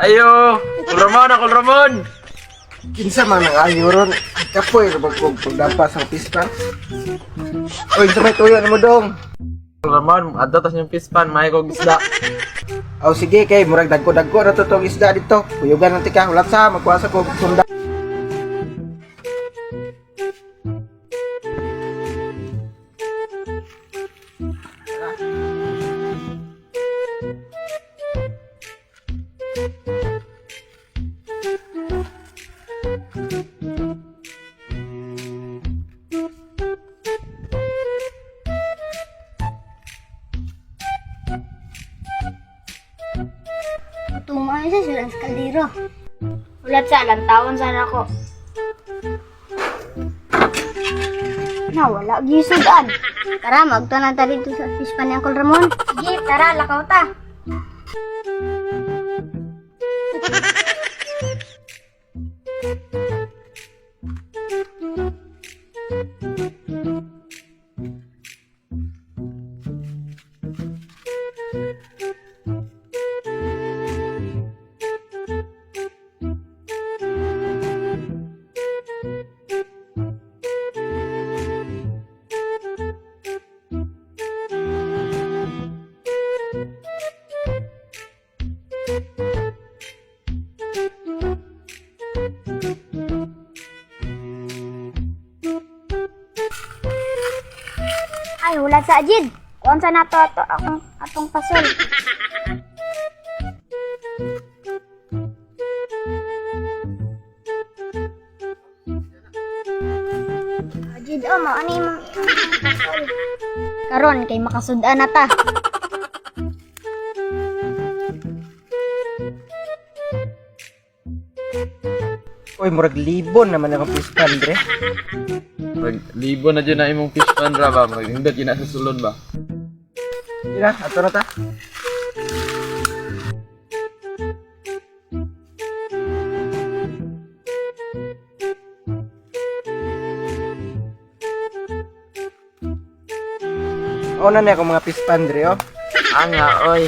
Ayo, Kul Ramon, Uncle Ramon. Kinsa man ang ayo ron? Kapoy ra bag kog pagdampa sa pispan. Oy, sa may tuyo nimo dong. Uncle Ramon, adto tas yung pispan, may kog isda. Aw sige kay murag dagko-dagko ra to tong isda dito. Kuyugan lang tika ulat sa magkuha sa kog sunda. Tumayo sa sila sa kaldero. Ulat sa lantawan sana ko. Na wala gisudan. Tara, magtunan ta dito sa fish pan ni Uncle Ramon. Sige, tara, lakaw ta. Ay, wala sa ajid. Kuan sa nato ato akong atong pasol. Ajid, oh, mao ani imong imong pasol. Karon kay makasud-an na ta. Oy, murag libon naman akong pispan dire. Murag libo na dyan na imong pispan ra ba, murag hindot yun na sa sulod ba. Dira, ato na ta. Una na akong mga pispan dire oh. Anga, oy.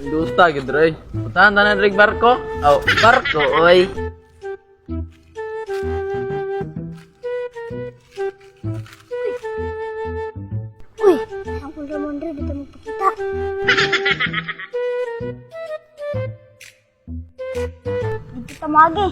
Andusta gid roy. Puntahan tanan rig barko. Aw, barko oy. Uy, Uncle Ramon dre dito magpakita. Dito ta moagi.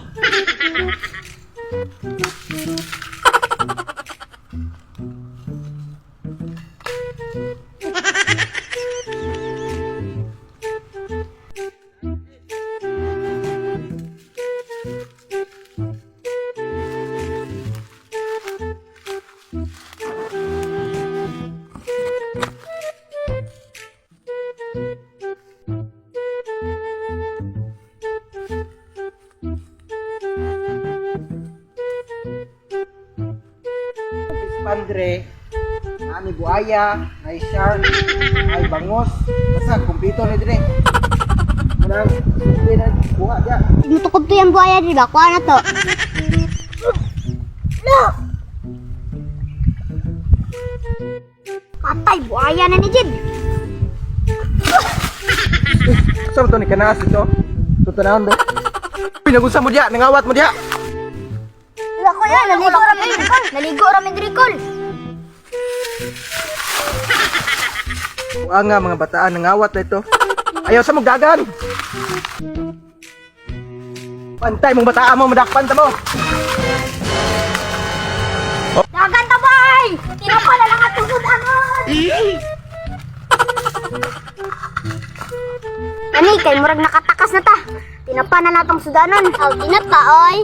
Pispan dire. Ani buaya, ay shark, ay bangos. Basta kumpleto ni dire. Munang simple na buha dia. Mutukod to yung buhaya, di ba? Kuha na to. No! Patay, buhaya na ni Jid. Sa to ni kanaas dito? Tutanahon do. Pinagunsa mo diya, nangawat mo diya. Wala ko yan, naligo rami Dricol. Naligo rami Dricol. Buha nga mga bataan nangawat na ito. Ayaw sa magdagan. Pantay mong bataan mo, madakpan ta mo. Dagan ta bay! Tinapa na lang at susudangon! Ani, kay murag nakatakas na ta. Tinapa na natong sudanon. Aw, tinapa, oy.